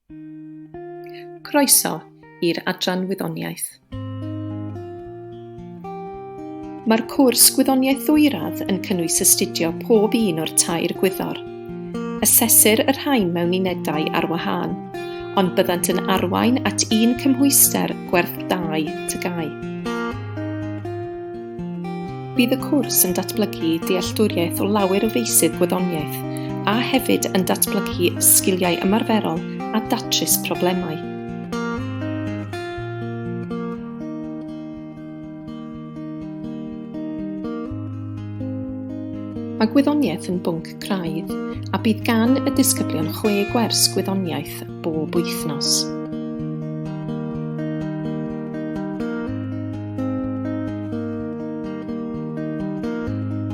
Croeso i'r Adran Wyddoniaeth. Mae'r cwrs Gwyddoniaeth Ddwyradd yn cynnwys astudio pob un o'r tair gwyddor. Asesir y rhain mewn unedau ar wahân, ond byddant yn arwain at un cymhwyster gwerth dau TGAU. Bydd y cwrs yn datblygu dealltwriaeth o lawer o feysydd gwyddoniaeth a hefyd yn datblygu sgiliau ymarferol a datrys problemau. Mae gwyddoniaeth yn bwnc craidd a bydd gan y disgyblion chwe gwers gwyddoniaeth bob wythnos.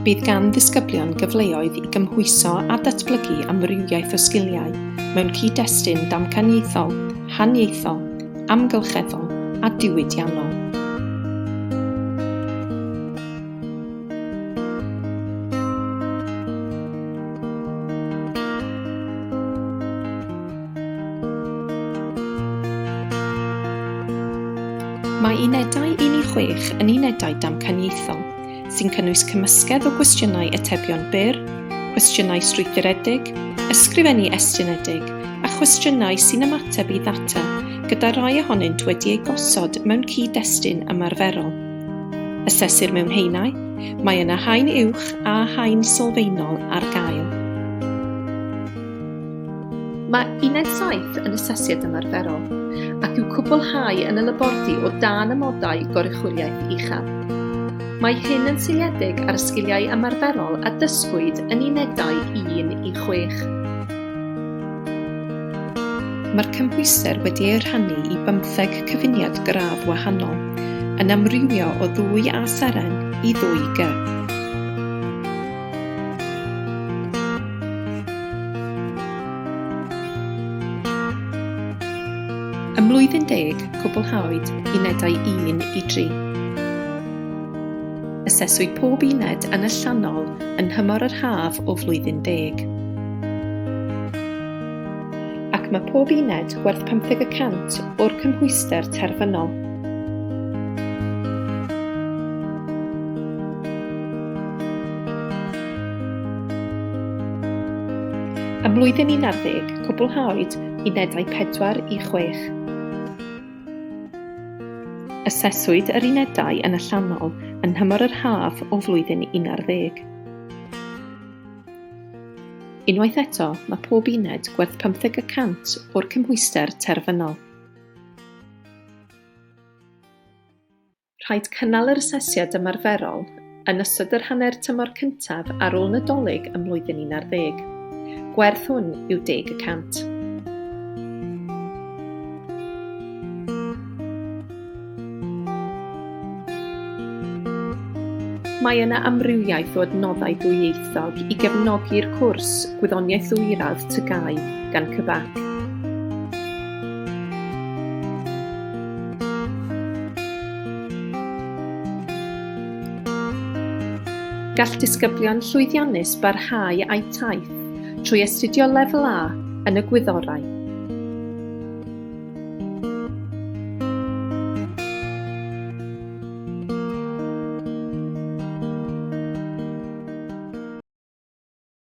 Bydd gan ddisgyblion gyfleoedd i gymhwyso a datblygu amrywiaeth o sgiliau mewn cyd-destun damcaniaethol, haniaethol, amgylcheddol a diwydiannol. Mae unedau 1 i 6 yn unedau damcaniaethol, sy'n cynnwys cymysgedd o gwestiynau atebion byr, cwestiynau strwythuredig, ysgrifennu estynedig a chwestiynau sy'n ymateb i ddata, gyda rhai ohonynt wedi eu gosod mewn cyd-destun ymarferol. Asesir mewn haenau, mae yna haen uwch a haen sylfaenol ar gael. Mae Uned 7 yn asesiad ymarferol, ac i'w cwblhau yn y labordy o dan amodau goruchwyliaeth uchel. Mae hyn yn seiliedig ar y sgiliau ymarferol a dysgwyd yn unedau 1 i 6. Mae'r cymhwyster wedi ei rhannu i bymtheg cyfuniad gradd wahanol, yn amrywio o ddwy A seren i ddwy G. Ym mlwyddyn deg, cwblhawyd unedau 1 i 3. Aseswyd pob uned yn allanol yn nhymor yr haf o flwyddyn deg. Ac mae pob uned gwerth 50 y cant o'r cymhwyster terfynol. Ym mlwyddyn 11, cwblhawyd unedau 4 i 6. Aseswyd yr unedau yn allanol yn nhymor yr haf o flwyddyn 11. Unwaith eto, mae pob uned gwerth 50 y cant o'r cymhwyster terfynol. Rhaid cynnal yr asesiad ymarferol yn ystod yr hanner tymor cyntaf ar ôl Nadolig ym mlwyddyn 11. Gwerth hwn yw deg y cant. Mae yna amrywiaeth o adnoddau dwyieithog i gefnogi'r cwrs Gwyddoniaeth Ddwyradd TGAU gan CBAC. Gall disgyblion llwyddiannus barhau â'u taith trwy astudio Lefel A yn y gwyddorau.